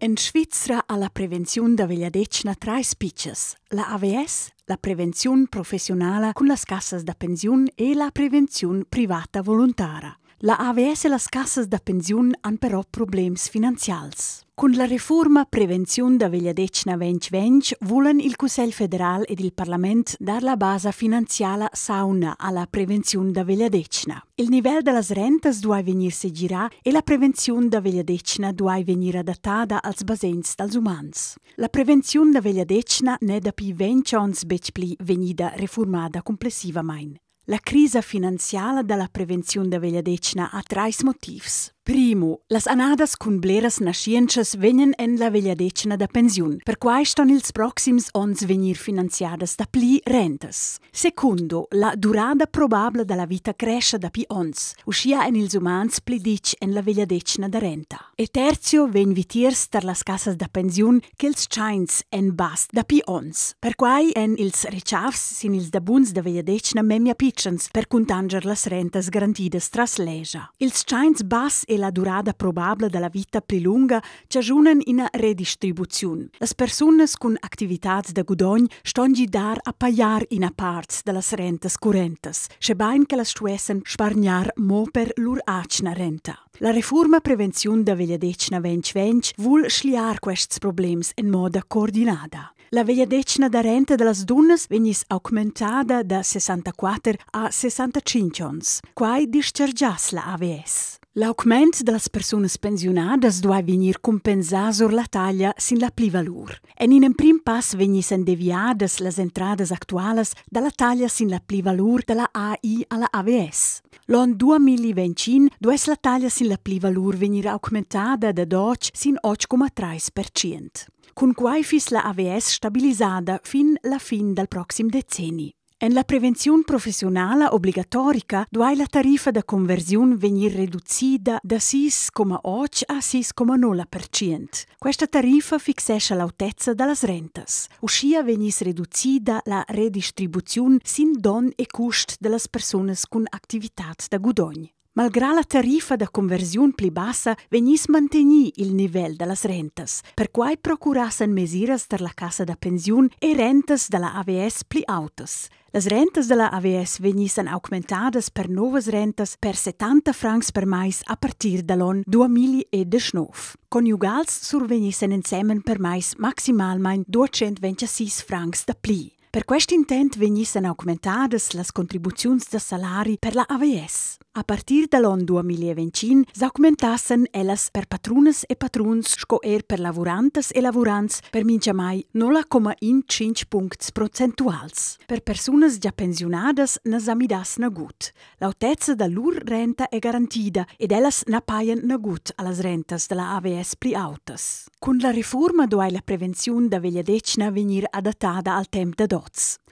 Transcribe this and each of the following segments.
En Svizra ha la prevenziun da vegliadetgna trais pitschas: la AVS, la prevenziun professiunala cun las cassas da pensiun e la prevenziun privata voluntara. La AVS e las cassas da pensiun han però problems finanzials. Cun la refurma Prevenziun da vegliadetgna 2020 vulan il Cussegl federal ed il parlament dar la basa finanziala sauna alla prevenziun da vegliadetgna. Il nivel da las rentas duai vegnir segirà e la prevenziun da vegliadetgna duai vegnir adattada als basegns dals umans. La prevenziun da vegliadetgna n'è dapi 20 onns betg pli vegnida refurmada cumplessivamain. La crisa finanziala da la prevenziun da vegliadetgna ha trais motivs. Primo, las annadas cun bleras naschientschas vegnan en la vegliadetgna da pensiun. Perquai ston ils proxims onns vegnir finanziadas dapli rentas. Secundo, la durada probabla da la vita crescha dapi onns. Uschia èn ils umans pli ditg en la vegliadetgna da renta. E terzio vegn vitiers tar las cassas da pensiun ch'ils tschains èn bass dapi onns. Perquai èn ils retschavs sin ils dabuns da vegliadetgna memia pitschens per cuntanscher las rentas garantidas tras lescha. Ils tschains bass e la durada probabla da la vita pli lunga chaschunan ina redistribuziun. Las persunas cun activitads da gudogn ston gidar a pajar ina part da las rentas currentas, schebain ch'ellas stuessan spargnar mo per lur atgna renta. La refurma prevenziun da vegliadetgna 2020 vul schliar quests problems en moda coordinada. La vegliadetgna da renta da las dunnas vegniss augmentada da 64 a 65 onns. Quai distgargiass la AVS. L'augment da las persunas pensiunadas duai vegnir cumpensà sur la taglia sin la plivalur. En in emprim pass vegnissan deviadas las entradas actualas da la taglia sin la plivalur da la AI a la AVS. L'onn 2025 duess la taglia sin la plivalur vegnir augmentada da 8 sin 8,3%. Cun quai fiss la AVS stabilisada fin la fin dal proxim decenni. En la prevenziun professiunala obligatorica duai la tariffa da conversiun vegnir reducida da 6,8 a 6,0%. Questa tariffa fixescha l'autezza da las rentas. Uschia vegniss reducida la redistribuziun sin donn e cust da las persunas cun activitad da gudogn. Malgrà la tariffa da conversiun pli bassa vegniss mantegnì il nivel da las rentas. Perquai procurassan mesiras tar la cassa da pensiun e rentas da la AVS pli autas. Las rentas da la AVS vegnissan augmentadas per novas rentas per 70 francs per mais a partir da l'onn 2019. Conjugals survegnissan ensemen per mais maximalmain 226 francs dapli. Per quest intent vegnissan augmentadas las contribuziuns da salari per la AVS. A partir da l'onn 2025 s'augmentassan ellas per patrunas e patruns sco er per lavurantas e lavurants per mintgamai 0,15 puncts procentuals. Per persunas gia pensiunadas na sa midass nagut. L'autezza da lur renta è garantida ed ellas na pajan nagut a las rentas da la AVS pli autas. Cun la refurma duai la prevenziun da vegliadetgna vegnir adattada al temp dad oz.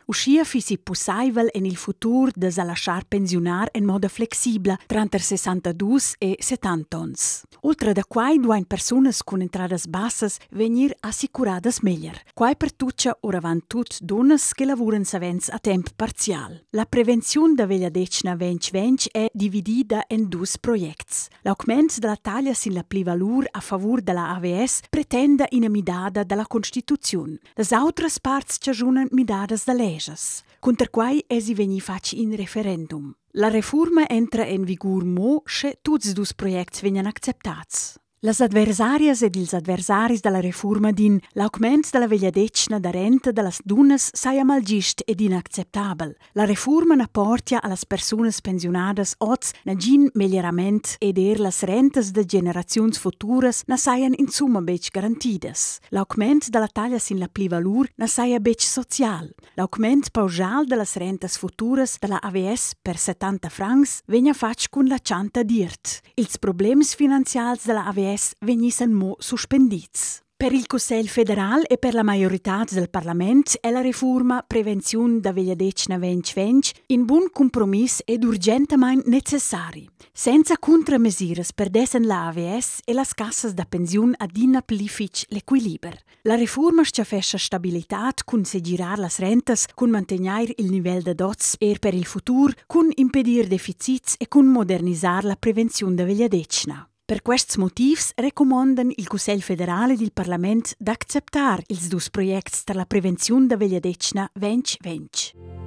Uschia fissi pussaivel en il futur da sa laschar pensiunar en moda flexibla tranter 62 e 70 onns. Ultra da quai duain persunas cun entradas bassas vegnir assicuradas meglier. Quai pertuccia oravant tut dunnas che lavuran savens a temp parzial. La prevenziun da vegliadetgna 2020 è dividida en dus projects. L'augment da la taglia sin la plivalur a favur da la AVS pretenda ina midada da la constituziun. Las autras parts chaschunan midadas da leschas. Cunter quai èsi vegnì fatg in referendum. La refurma entra en vigur mo, sche tuts dus projects vegnan acceptads. Las adversarias ed ils adversaris da la refurma din, l'augment da la vegliadetgna da renta da las dunnas saja malgist ed inacceptabel. La refurma na portia a las persunas pensiunadas oz nagin meglierament ed er las rentas da generaziuns futuras na sajan insumma betg garantidas. L'augment da la taglia sin la plivalur na saja betg social. L'augment pauschal da las rentas futuras da la AVS per 70 francs vegna fatg cun la chanta d'iert. Ils problems finanzials da la AVS vegnissan mo suspendids. Per il Cussegl federal e per la maioritad del parlament è la refurma Prevenziun da vegliadetgna 2020 in bun cumpromiss ed urgentamain necessari. Senza cuntramesiras perdessen la AVS e las cassas da pensiun adina pli fitg l'equiliber. La refurma stgaffescha stabilitad cun segirar las rentas, cun mantegnair il nivel da dots er per il futur, cun impedir deficits e cun modernisar la prevenziun da vegliadetgna. Per quests motivs recumondan il Cussegl federal ed il parlament d'acceptar ils dus projects tar la prevenziun da vegliadetgna 2020.